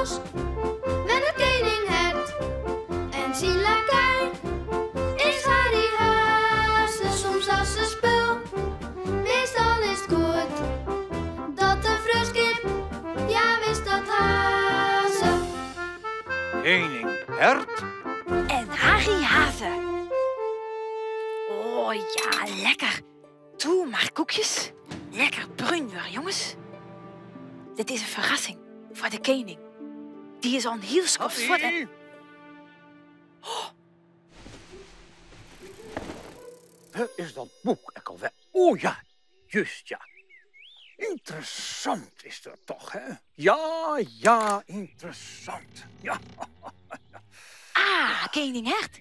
hûs wennet kening Hert en syn lakei is Harry Haze. Soms as in spul, meastal is 't goed dat de freonskip, ja wis dat ha se. Kening Hert en Harry Haze. Oh ja, lekker. Doe mar koekjes. Lekker brún wurde, jonges. Dit is in ferrassing foar de kening. Dy is al in hiel skoft fuort en... Oh. Wêr is dat boek ek alwer? O ja, just ja. Ynteressant is dat toch, hè? Ja, ja, ynteressant. Ja. Ah, kening Hert.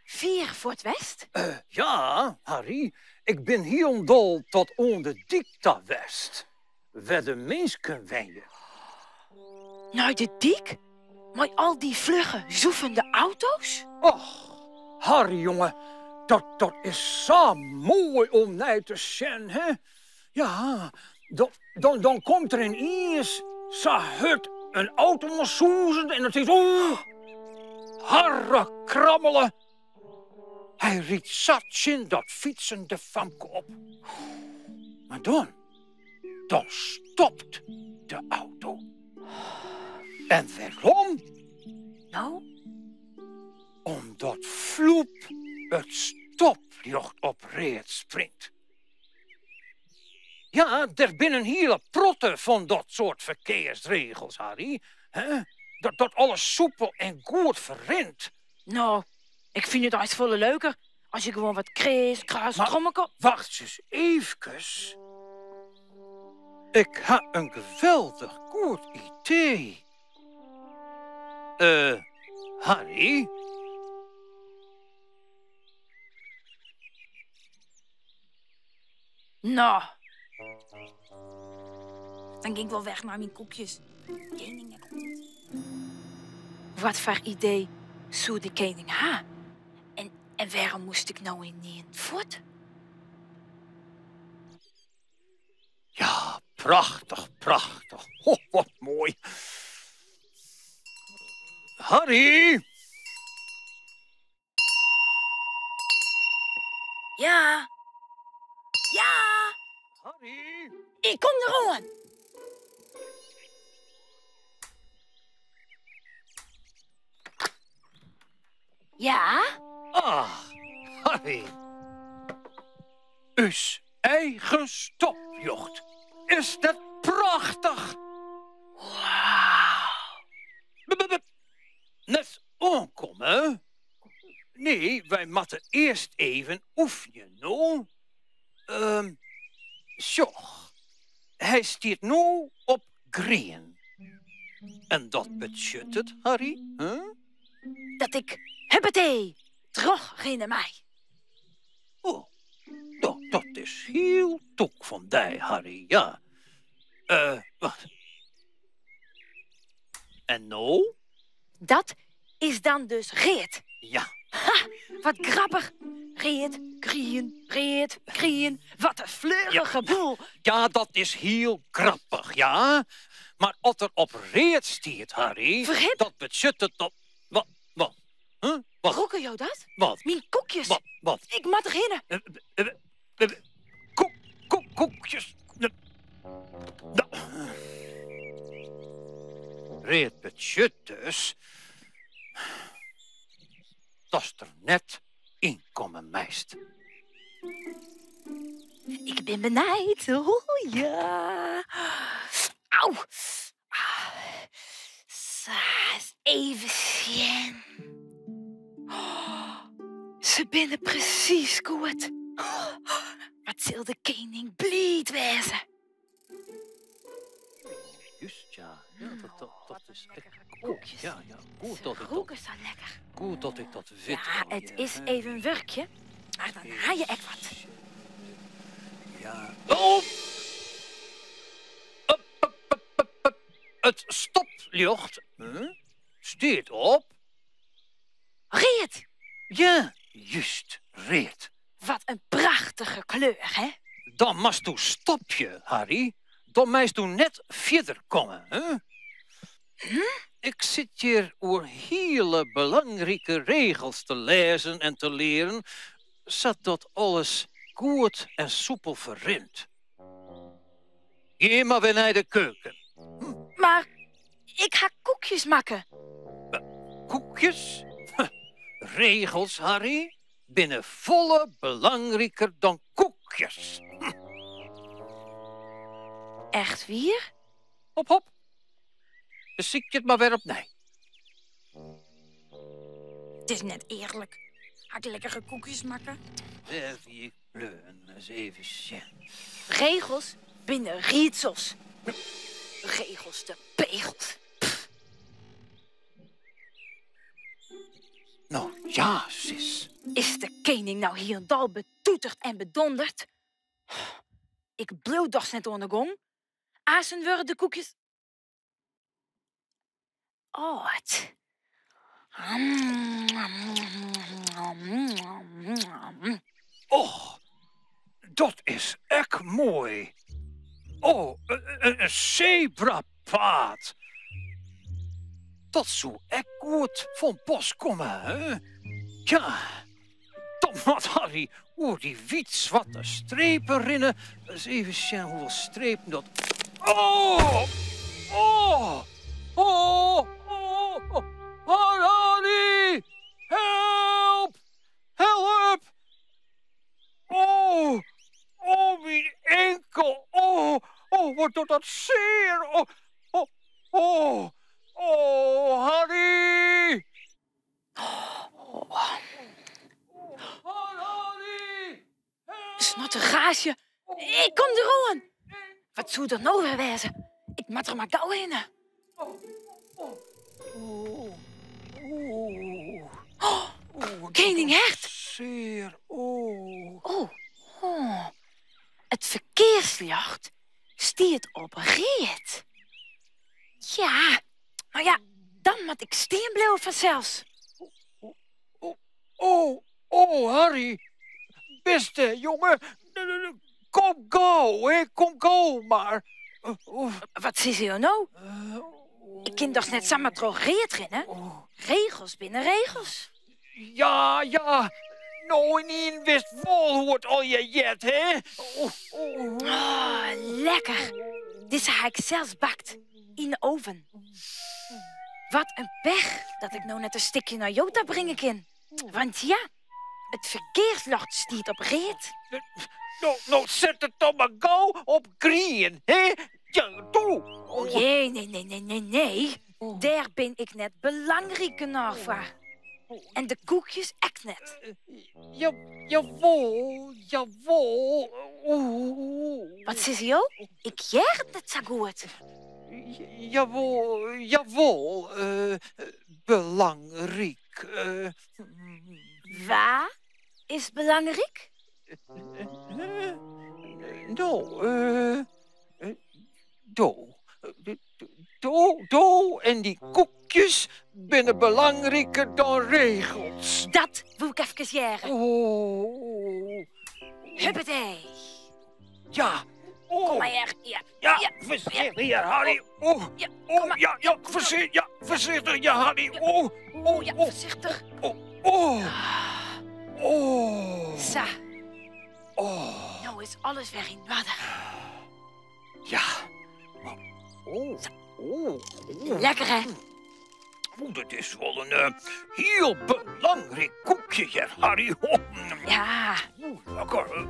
Fier fuort west? Uh, ja, Harry. Ik bin hielendal tot oan de dyk ta west. Wêr de minsken wenje. Nei de dyk? Mei al dy flugge, zoefende auto's? Och, Harry jonge, dat, dat is sa moai om nei te sjen, hè? Ja, dan, dan, dan komt der yniens sa hurd in auto oan en dan tinkst, oeh, harrekrammele. Hy rydt sa tsjin dat fytsende famke op. Mar dan, dan stopt de auto. En wêrom? No? Omdat floep it stopljocht op read springt. Ja, der binne in hiele protte fan dat soart ferkearsregels, Harry. Dat, dat alles soepel en goed ferrint. No, ik fyn it eins folle leuker as je gewoan wat kris, kras, krommeke. Wacht ris eefkes. Ik ha in geweldich goed idee. Eh, Harry? No. Dan gean ik wol wer nei myn koekjes. Kening ek altyd. Wat foar idee soe de kening ha? En, en wêrom moast ik no ynienen fuort? Ja, prachtich, prachtich. Ho, wat moai. Harry! Ja. Ja. Harry. Ik kom deroan. Ja? Ach, Harry. Us eigen stopljocht. Is dat prachtich? Wauw. Net oankomme? Nee, wy moatte earst even oefenje, no. Ehm, sjoch, hy stiet no op grien. En dat betsjut it, Harry, huh? Dat ik huppetee trochrinne mei. Oh, no, dat is hiel tûk fan dy, Harry, ja. Eh, wacht. En no? Dat is dan dus read. Ja. Ha, wat grappich. Read, grien, read, grien. Wat in fleurige boel. Ja, dat is hiel grappich, ja. Mar as er op read stiet, Harry... Ferhip. Dat betsjut it dat... Wat? Wat? Huh? Wat? Rûke jo dat? Wat? Myn koekjes. Wat? Wat? Ik moat derhinne. Koek, koek, koekjes. Read betsjut dus datst der net ynkomme meist. Ik bin benijd. Oh ja. Au. Sa, even sjen. Se binne presys goed. Wat sil de kening bliid wêze. Just ja, ja dat, dat, dat is echt koekjes. Ja, ja, goed dat ik dat, zo lekker. Goed dat ik dat wit. Ja, it is even wurkje, mar dan ha je ek wat. Ja. Oh! It stopljocht stiet op. Read! Ja, just, read. Wat in prachtige kleur, hè? Dan moatsto stopje, Harry. Dan meist do net fierder komme, hè? Ik sit hjir oer hiele belangrike regels te lêzen en te learen, sadat alles goed en soepel ferrint. Gean mar wer nei de keuken. Mar ik ha koekjes makke. Koekjes? Regels, Harry, binne folle belangriker dan koekjes. Echt wier? Hop, hop. Besykje it mar wer opnij. It is net earlik. Ha ik lekkere koekjes makke? Wêr wie ik bleaun? Ris even sjen. Regels binne riedsels. Regels de pegels. No ja, sis. Is de kening nou hielendal betoeterd en bedonderd? Ik bliuw dochs net oan de gong. Aansen wurde de koekjes âld. Och, dat is ek moai. Oh, in sebrapaad. Dat soe ek goed fan pas komme, hè? Ja, dan moat Harry oer dy wyt-swarte strepen rinne. Ris even sjen hoefolle strepen dat. Oh! Oh! Oh! Oh! Harry! Help! Help! Oh! Oh, myn enkel! Oh! Oh, wat docht dat sear! Oh! Oh! Oh! Oh, Harry! Snottegaasje, ik kom deroan. Wat soe der no wer wêze? Ik moat der mar gau hinne. Oh, kening Hert. Sear, oh. Oh, oh. It ferkearsljocht stiet op read. Ja, mar ja, dan moat ik stean bliuwe fansels. Oh, oh, Harry. Bêste jonge, kom gau, hè, kom gau mar. Wat sizze jo no? Ik kin dochs net samar troch read rinne? Regels binne regels. Ja, ja, no ynienen witst wol hoe't it allegear heart, hè? Oh, lekker. Dizze ha ik sels bakt, yn de oven. Wat in pech dat ik no net in stikje nei jo ta bringe kin. Want ja, it ferkearsljocht stiet op read. No, no set it dan mar gau op grien, hè? Ja, doe. Oh jee, nee, nee, nee, nee, nee. Dêr bin ik net belangryk genôch foar. En de koekjes ek net. Ja, jawol, jawol. Oeh. Wat sizze jo? Ik hear it net sa goed. Jawol, jawol. Belangryk. Wa is belangryk? No, do. Do, do en dy koekjes binne belangriker dan regels. Dat woe ik efkes hearre. Oh. Huppatee. Ja. Oh. Kom mar hear. Ja. Ja, Ja. foarsichtich hear, Harry. Oh. Ja, kom Oh, mar. ja, ja, foarsichtich, ja, foarsichtich, ja, Harry. Oh, oh, Ja, oh, foarsichtich. oh, oh. Oh. Sa, Oh. no is alles wer yn oarder. Ja. Oh, oh, oh. Lekker hè? Oh, dat is wol in hiel belangryk koekje, hear, Harry. Oh, Ja. Oeh, lekker.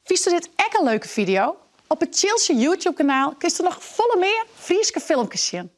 Fynsto dit ek in leuke fideo? Op it Tsjiltsje YouTube-kanaal kinst der noch folle mear Fryske filmkes sjen.